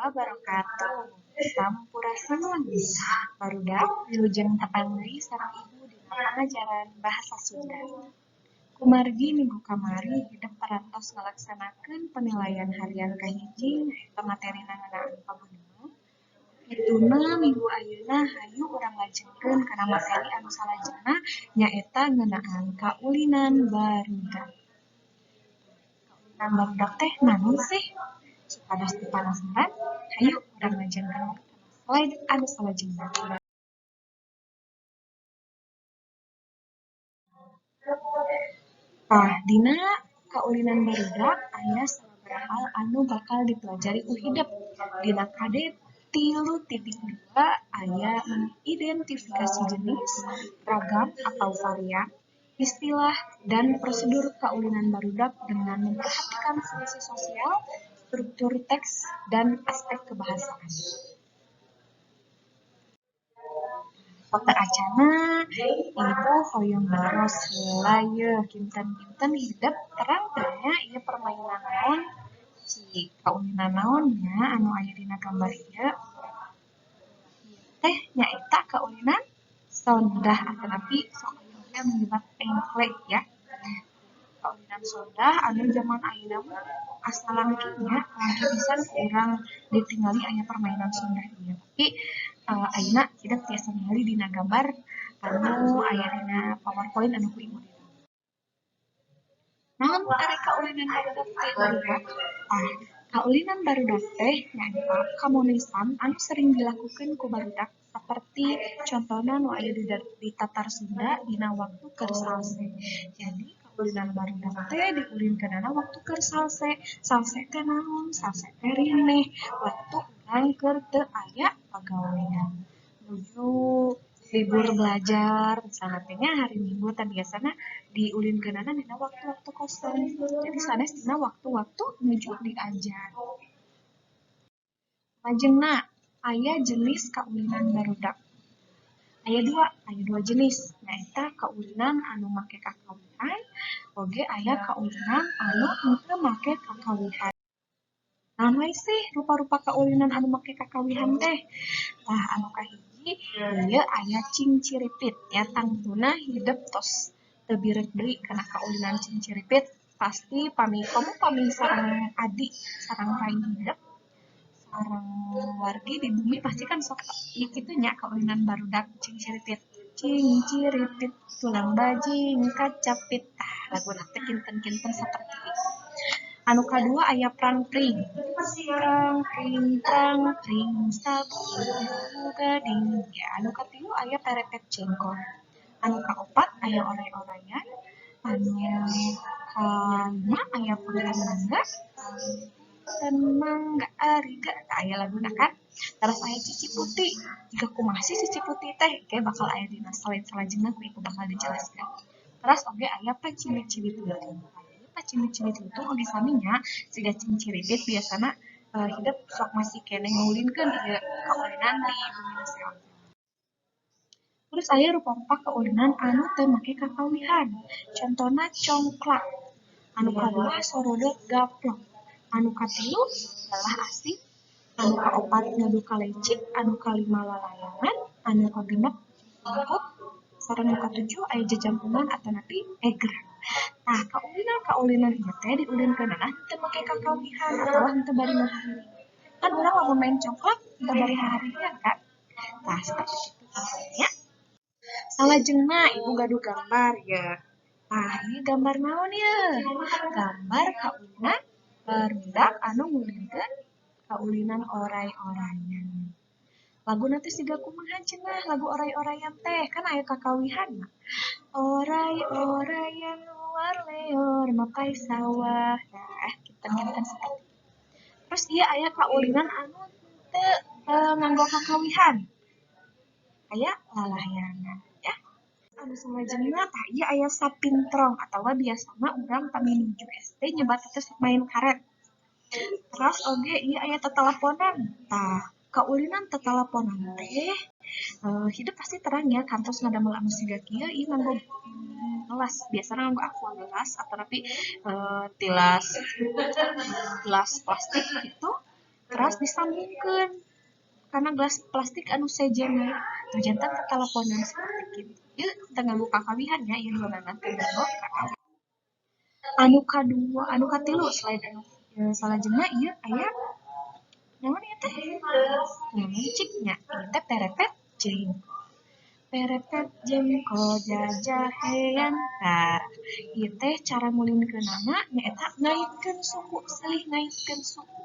Wabarakatuh. Sampurasun. Barudak, wilujeng tepang deui sareng Ibu dina pangajaran Bahasa Sunda. Kumargi minggu kamari hidep parantos ngalaksanakeun penilaian harian kahiji, nyaeta materina ngeunaan paguneman. Kituna minggu ayeuna hayu urang lajengkeun kana materi anu salajengna, nyaeta ngeunaan kaulinan barudak. Kaulinan barudak teh naon sih? Supados teu panasaran, hayu urang lajengkeun kana slide anu salajengna. Tah, dina kaulinan barudak aya sababaraha hal anu bakal dipelajari ku hidep. Dina KD 3.2 aya mengidentifikasi jenis, ragam atau varian, istilah, dan prosedur kaulinan barudak dengan memperhatikan fungsi sosial, struktur teks, dan aspek kebahasaan. Sateuacanna Ibu hoyong naros heula yeuh, kinten-kinten hidep terang teu nya ieu permainan naon? Cik, kaulinan naon nya anu aya dina gambar ieu? Ieu teh nyaeta kaulinan sondah atanapi sok aya oge anu nyebat engkle ya. Kaulinan sondah anu jaman ayeuna mah asa langki nya, langki pisan ku urang ditingali aya permainan sondah ieu. Tapi ayeuna hidep tiasa ningali dina gambar anu aya dina PowerPoint anu ku Ibu. Naon ari kaulinan barudak teh, barudak? Tah, kaulinan barudak teh nyaeta kamonesan anu sering dilakukeun ku barudak, saperti contohna nu aya di Tatar Sunda dina waktu keur salse. Jadi kaulinan barudak teh diulinkeunana waktu keur salse. Salse teh naon? Salse teh rineh, waktu urang keur teu aya pagawean. Nuju libur belajar misalna teh nya, hari Minggu teh biasana diulinkeunana dina waktu-waktu kosong. Jadi sanes dina waktu-waktu nuju diajar. Lajengna aya jenis kaulinan barudak. Aya dua jenis, nyaeta kaulinan anu make kakawihan, oge aya kaulinan anu henteu make kakawihan. Naon wae sih rupa-rupa kaulinan anu make kakawihan teh? Tah, anu kahiji ieu aya cingciripit ya. Tangtuna hidep tos teu birek deui kana kaulinan cingciripit, pasti pami komo pami sareng adi, sareng rai hidep, sareng wargi di bumi, pasti kan sok ieu kitu nya kaulinan barudak cingciripit. Cingciripit tulang bajing kacapit. Tah, laguna teh kinten-kinten saperti itu. Anu kadua aya prangpring. Prang pring prang pring sabung gading. Ya, anu katilu aya perepet jengkol. Anu kaopat aya oray-orayan. Anu kalima aya punten mangga. Punten mangga ariga. Tah, aya laguna kan. Terus aya cici putih. Jiga kumaha sih cici putih teh? Engke bakal aya dina slide salajengna ku Ibu bakal dijelaskeun. Terus oge aya pacimit-cimit lutung. Pacimit-cimit lutung oge sami nya siga cingciripit, biasana hidep sok masih keneh ngulinkeun ieu kaulinan di bumi nu seon. Terus aya rupa-rupa kaulinan anu teu make kakawihan. Contona congklak. Anu kadua sorodot gaplok. Anu katilu galah asih. Anu kaopat ngadu kaleci, anu kalima lalayangan, anu kagenep sungkup, sareng nu katujuh aya jajampungan atanapi egrang. Tah, kaulinan-kaulinan ieu teh diulinkeunana henteu make kakawihan atawa henteu bari ngahariring. Kan urang lamun main congklak henteu bari hahariringan kan? Tah, seperti itu contohnya. Salajengna Ibu gaduh gambar ya. Tah, ieu gambar naon ieu? Gambar kaulinan barudak anu ngulinkeun kaulinan oray-orayan. Laguna teh siga kumaha cenah lagu oray-orayan teh? Kan aya kakawihanna. Oray-orayan luar leor mapay sawah. Nah, kinten-kinten seperti itu. Terus ieu aya kaulinan anu teu nganggo kakawihan. Aya lalayangan ya. Anu salajengna, tah, ieu aya sapintrong atawa biasana urang pami nuju SD nyebat teh main karet. Terus oge ieu aya teteleponan. Tah, kaulinan teteleponan teh hidep pasti terang ya, kantos ngadamel anu siga kieu. Ieu nganggo gelas, biasana nganggo Aqua gelas atanapi tilas gelas plastik gitu. Teras disambungkeun kana gelas plastik anu sejenna. Tuh janten teteleponan seperti kitu. Ieu teu nganggo kakawihan nya, ieu duanana teu nganggo kakawihan. Anu kadua, anu katilu selain anu salajengna ieu aya naon ieu teh? Naon cik nya? Ieu teh perepet jengkol. Perepet jengkol jajahean. Tah, ieu teh cara ngulinkeunana nyaeta ngaitkeun suku, silih ngaitkeun suku.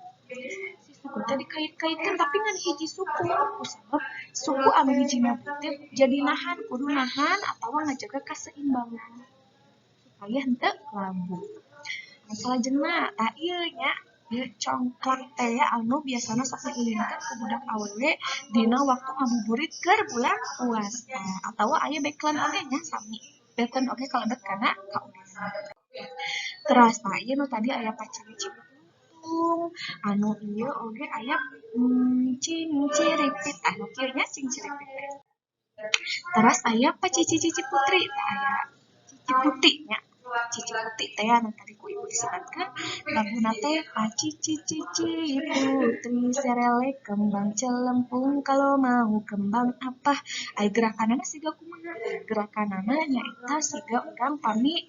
Si suku teh dikait-kaitkeun tapi ngan hiji suku. Kusabab suku anu hijina teh jadi nahan, kudu nahan atawa ngajaga kaseimbangan supaya henteu labuh. Anu salajengna tah ieu nya, ieu congklak teh anu biasana sok diulinkeun ku budak awewe dina waktu ngabuburit keur bulan puasa atawa aya backland oge nya sami. Backland oge kalebet kana kaulinan. Teras tah ieu nu tadi aya paciwi lutung, anu ieu oge aya cingciripit, anu kieu nya cingciripit teh. Teras aya pacici-cici putri, tah aya cici putih nya. Cici putih teh anu tadi ku ibu disebatkeun laguna teh pacici cici putri serele kembang celempung kalau mau kembang apa. Ai gerakanana siga kumaha? Gerakanana nyaeta siga urang pami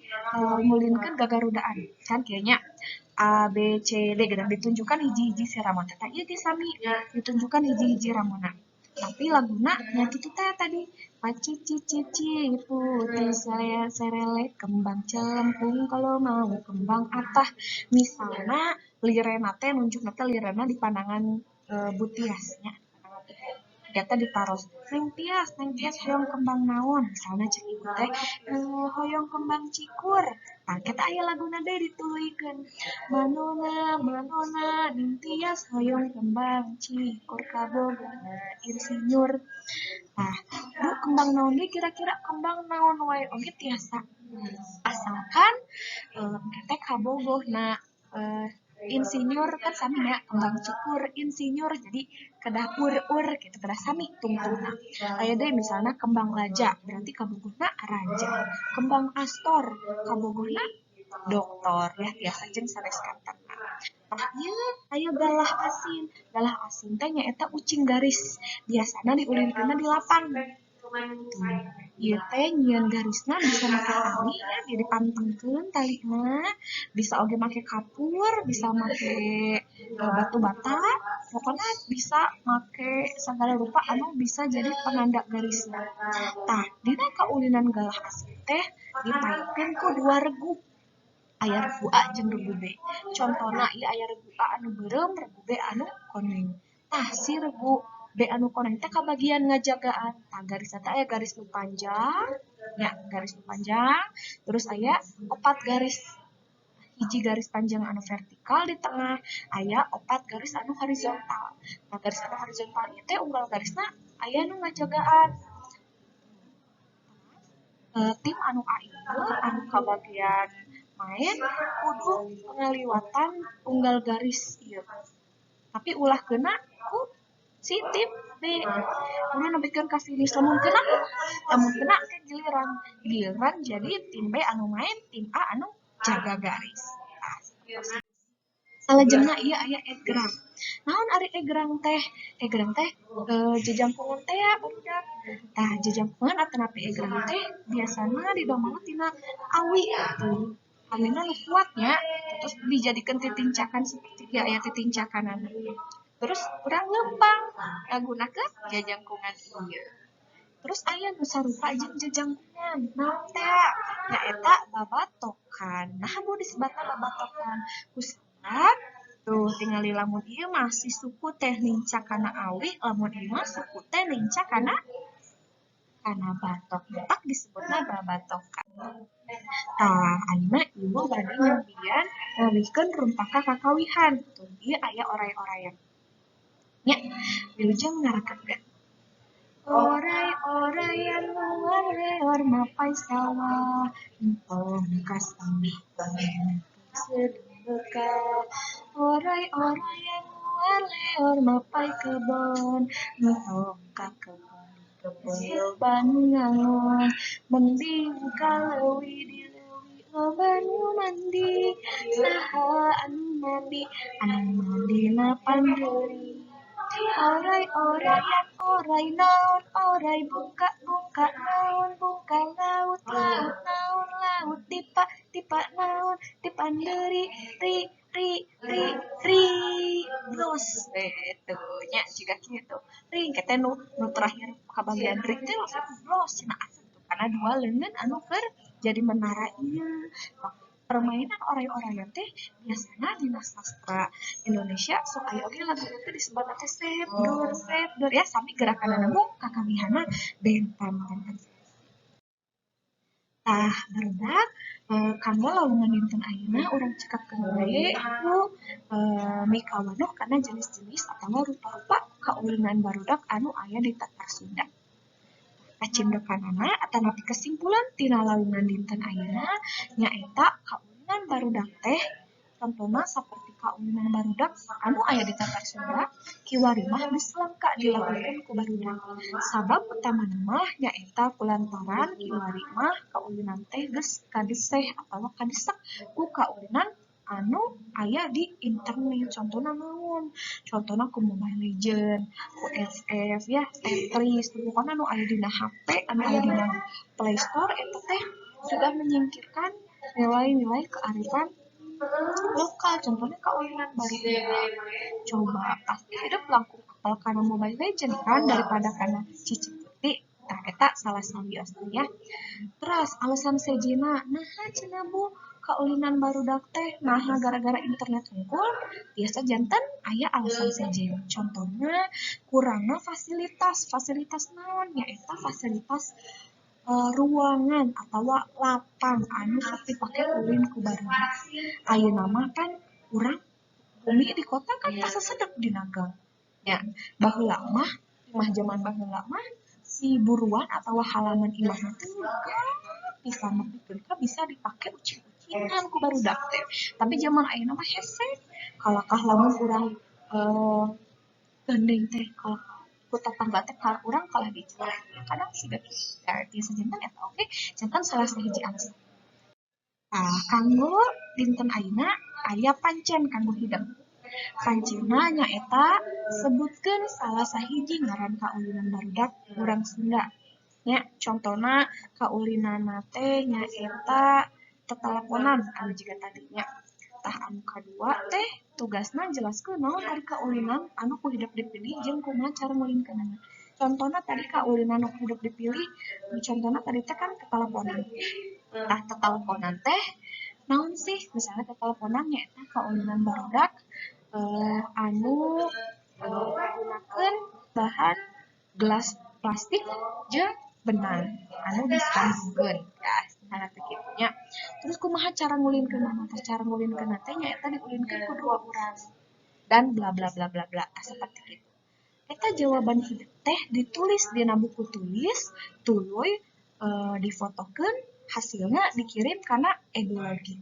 ngulinkeun gagarudaan kan kieu nya. A B C D geus ditunjukkan hiji-hiji si ramon teh. Tah ieu ge sami ditunjukkan hiji-hiji ramona. Tapi laguna nya kitu teh tadi pacici cici putih serele kembang celempung kalau mau kembang apa. Misalna lirena teh nunjukna teh lirena di pandangan Butias nya. Eta ditaros, Neng Tias, Neng Tias hoyong kembang naon? Misalna cek ibu teh hoyong kembang cikur. Tah kita aya laguna deui dituluykeun. Manona, manona, Neng Tias hoyong kembang cikur kabogona insinyur. Tah, Bu kembang naon deui kira-kira kembang naon wae oge tiasa. Asalkan teh kabogohna insinyur kan sami nya kembang cikur insinyur jadi kedah ur-ur gitu kedah sami tungtungna. Aya deui misalna kembang laja berarti kabogohna raja. Kembang astor kabogohna doktor ya tiasa jeung sanes kantena. Tah ieu aya galah asin. Galah asin teh nyaeta ucing garis. Biasana diulinkeunna di lapang. Ieu teh nyieun garisna bisa make tali ya, jadi dipantengkeun talina, bisa oge make kapur, bisa make batu bata, pokona bisa make sagala rupa anu bisa jadi penanda garisna. Tah, dina kaulinan galah asin teh dipaenkeun ku dua regu. Aya regu A jeung regu B. Contona ieu aya regu A anu beureum, regu B anu koneng. Tah si regu B anu koneng teh kabagian ngajagaan. Tah garisna teh aya garis nu panjang, nya garis nu panjang, terus aya opat garis, hiji garis panjang anu vertikal di tengah, aya opat garis anu horizontal. Nah garis anu horizontal ieu teh unggal garisna aya nu ngajagaan. Tim anu A ieu anu kabagian main kudu ngaliwatan unggal garis ieu. Tapi ulah kena ku si tim B. Kudu nepikeun ka finish. Lamun kena ke giliran. Giliran jadi tim B anu main, tim A anu jaga garis. Salajengna ieu aya egrang. Naon ari egrang teh? Egrang teh jejangkungan teh ya barudak. Tah jejangkungan atanapi egrang teh biasana didomelna tina awi atuh. Awina nu kuat nya, terus dijadikeun titincakan seperti ieu aya titincakanana. Terus urang lempang ngagunakeun jajangkungan ieu. Terus aya nu sarupa jeung jajangkungan. Naon teh? Nyaeta babatokan. Nah bu disebatna babatokan. Kusabab tuh tingali lamun ieu mah si suku teh nincak kana awi, lamun ieu mah suku teh nincak kana batok. Tak disebutna babatokan. Tah ayeuna ibu bade nyobian ngawihkeun rumpaka kakawihan. Tuh ieu aya oray-orayan. Nya, wilujeng ngarakeun. Oray-orayan luar mapai sawah, entong kasih sedekah. Oray-orayan luar mapai kebon, entong ka kebon kebon loba nu ngangon. Mending ka leuwi di leuwi Loba nu mandi, saha anu mandi, anu mandina pandeuri. Orai orayan orai naon orai buka buka naon buka laut laut naon laut tipa tipa naon tipandeuri ri ri ri ri bros gitu nya jiga kitu ring teh nu terakhir kabagian ri teh langsung bros cenah asup karena dua leungeun anu keur jadi menara ieu. Permainan oray-orayan teh biasana dina sastra Indonesia sok aya oge lagu teh disebutna teh sepdor sepdor ya sami gerakanana mung kakawihana benten-benten. Tah barudak kanggo lawungan dinten ayeuna urang cekapkeun wae ku mikawanuh kana jenis-jenis atawa rupa-rupa kaulinan barudak anu aya di Tatar Sunda. Kacindekanana atanapi kesimpulan tina lawungan dinten ayeuna nyaeta kaulinan barudak teh contona saperti kaulinan barudak anu aya di Tatar Sunda kiwari mah geus langka dilakukeun ku barudak. Sabab utamana mah nyaeta kulantaran kiwari mah kaulinan teh geus kadeseh atawa kadesek ku kaulinan anu aya di internet. Contohna naon? Contohna ku Mobile Legend, ku FF ya, Tetris, pokokna anu aya dina HP, anu aya dina Play Store eta teh sudah menyingkirkan nilai-nilai kearifan lokal. Contohnya kaulinan barudak. Coba pasti hidup langkung apal kana Mobile Legend kan daripada kana cicing peuting. Tah eta salah sawiosna ya. Terus alasan sejena naha cenah Bu kaulinan barudak teh naha gara-gara internet hungkul biasa janten aya alasan sejen. Contohna kurangna fasilitas, fasilitas naon nyaeta fasilitas ruangan atawa lapang anu sok dipake ulin ku barudak. Ayeuna mah kan urang bumi di kota kan pasasedep dina gang. Nya baheula mah imah jaman baheula mah si buruan atawa halaman imahna teh pisan nepikeun ka bisa dipake ucing-ucingan ku barudak teh. Tapi jaman ayeuna mah hese kalakah lamun urang gandeng teh kalakah ku tatangga teh kalah urang kalah dicelek. Kadang siga kitu. Tiasa janten eta oge janten salah sahiji alasan. Tah kanggo dinten ayeuna aya pancen kanggo hidep. Pancenna nyaeta sebutkeun salah sahiji ngaran kaulinan barudak urang Sunda. Nya contona kaulinanna teh nyaeta teteleponan anu jiga tadi nya. Tah anu kadua teh tugasna jelaskeun naon ari kaulinan anu ku hidep dipilih jeung kumaha cara ngulinkeunana. Contona tadi kaulinan anu ku hidep dipilih, contona tadi teh kan teteleponan. Tah teteleponan teh naon sih? Misalnya teteleponan nyaeta kaulinan barudak anu menggunakeun bahan gelas plastik jeung benang anu disambungkeun ya misalna teh kitu nya. Terus kumaha cara ngulinkeunana? Tah cara ngulinkeunna teh nyaeta diulinkeun ku dua urang dan bla bla bla bla bla seperti kitu. Eta jawaban hidep teh ditulis dina buku tulis tuluy difotokeun hasilna dikirim kana Edologi.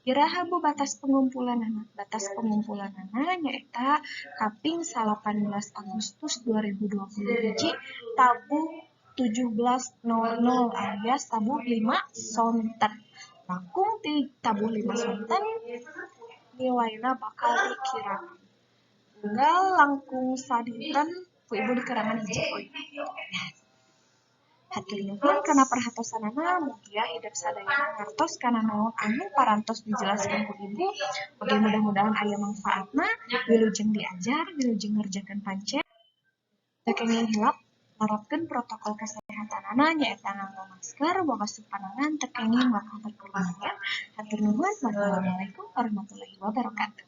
Iraha Bu batas pengumpulanana? Batas pengumpulanana nyaeta kaping 18 Agustus 2020 hiji tabuh 17.00 alias tabuh 5 sonten. Langkung ti tabuh 5 sonten nilaina bakal dikirakan. Unggal langkung sadinten ku ibu dikerangan hiji poin. Hatur nuhun kana perhatosanana, mugia hidep sadayana ngartos kana naon anu parantos dijelaskeun ku ibu. Oge mudah-mudahan aya mangfaatna, wilujeng diajar, wilujeng ngerjakeun pancen. Teu kenging hilap nerapkeun protokol kesehatanana nyaeta nganggo masker, wawasuh panangan, teu kenging wakah berkerumun. Hatur nuhun, wassalamualaikum warahmatullahi wabarakatuh.